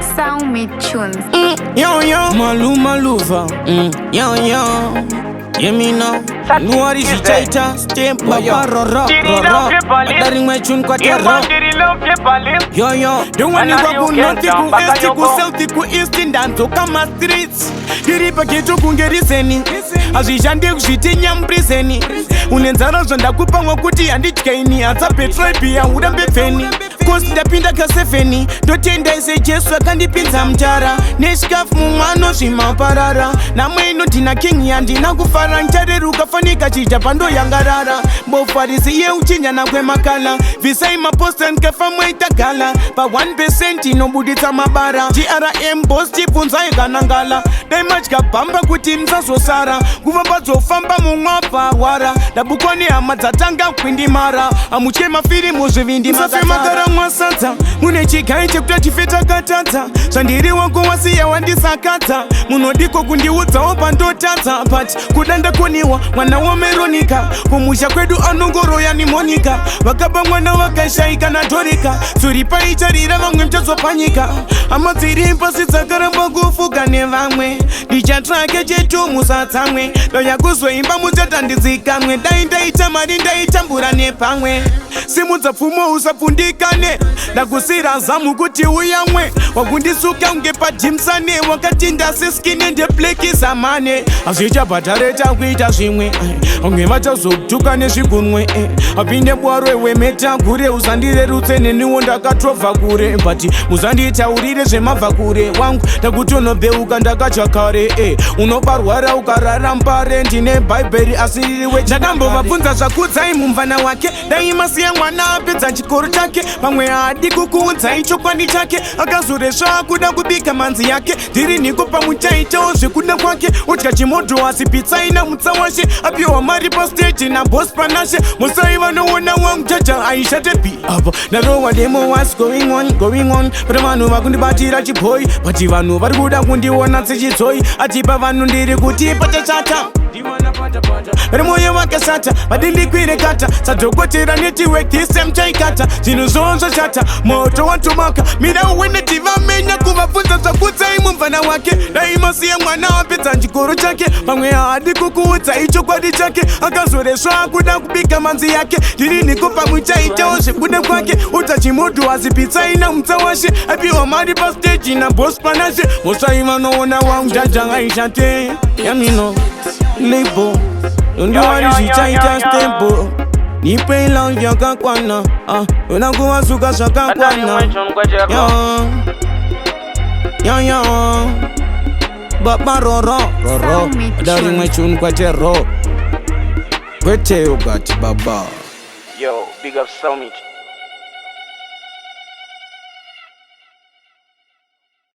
Sound Me Tunes. Yo yo, Malu Maluva. Yo yo, yeah me now. Nuari zvichaita step baba roro roro. Rimwe chun kwa terro. Yo yo, ndowanikwa kunorth kueast kusouth kueast ndadzoka mastreets. Ndiri pageto kunge rizeni, hazvishandi kuzvitinya muprizeni. Une nzara zvandakupa mwakuti handidyaini, hatsa petrol bhiya urambe pfeni. Kosi ndapinda ka7, ndotenda ise Jesu akandipinza mutara nechikafu mumwe anozvimaparara. Namwe inodhina king yandina kufara, nchareruka fanika chija pandoyangarara. Bofarisi iye uchinjana kwemakala, bvisai maposta nkefa mwaita gala pa1 inobuditsa mabara. Grm bos chibvunzai kana ngala, dai madya bhamba kuti musazosara. Nguva padzofamba mumwe abvarwara, ndabukwa nehama dzatanga kwindimara. Amutye mafirimu zvivindi musafe makaramwa sadza, mune chigai chekuta chife takatadza. Zvandiri wako wasiya wandisakadza, munodiko kundiudzawo pandotadza. But kuda ndakoniwa mwana waMeronika, kumusha kwedu anongoroya niMonika. Vakaba mwana vakashayika naDhorika, tsuri paicharira vamwe muchazopanyika. Hama dziri pasi dzakaramba kufuka nevamwe, ndichatrake chetu musatsamwe. Ndauya kuzoimba muchatandidzikamwe, dai ndaita mari ndaitambura nepamwe. Simudza pfumo usapfundikane, ndakusira zamu kuti uyamwe. Wakundisuka kunge padhimsane, wakatinda seskini ndebleki zamane. Hazvichabhadhare takuita zvimwe, vamwe vachazotuka nezvigunwe. Apinde bwaro wemeta gure, usandirerutse neniwo ndakatobva kure. But musanditaurire zvemabva kure wangu, ndakutonobheuka ndakatya kare. Unoparwara ukarara mbare, ndine bhaibheri asi ririwe. Ndakambovabvunza zvakudzai mumvana wake, dai masiya mwana apedza chikoro chake. Pamwe haadi kukuudzai chokwadi chake, akazoresva kuda kubika manzi yake. Ndiri nhiko pamuchaitawo zvekuda kwake, odya chimodho asi pitsaina mutsawashe. Apiwa mari pastage nabos Panashe, musai vanoona wangu jaja aishatepi apa. Ndarowa demo, what's going on, going on? Pane vanhu vakundibatira chibhoi, but vanhu vari kuda kundiona sechitsoi. Atipa vanhu ndiri kuti patachata ri mwoyo wakashata, vadindikwire kata sadhokotera. Network this time chaikata, zvinhu zvoo zvashata, moto watomaka mirau. Vamenya kuvabvunza zvakudzai mumvana wake, dai masiya mwana apedza chikoro chake. Pamwe haadi kukuudzai chokwadi chake, akazoresva kuda kubika manzi yake. Ndiri nhiko pamuchaitawo zvekuda kwake, udza chimodho asi pitsaina mutsawashe. Apiwa mari pastage nabos Panashe, musai vanoona wangu jaja aishate yamino lipo nondiwari zvichaita stempo. Nipe love yakakwana, ah, yoda kuvasuka zvakakwana. Yo yo baba roro roro, da rimwe chunu kwete ro, kwete yogati baba. Yo, big up Summit.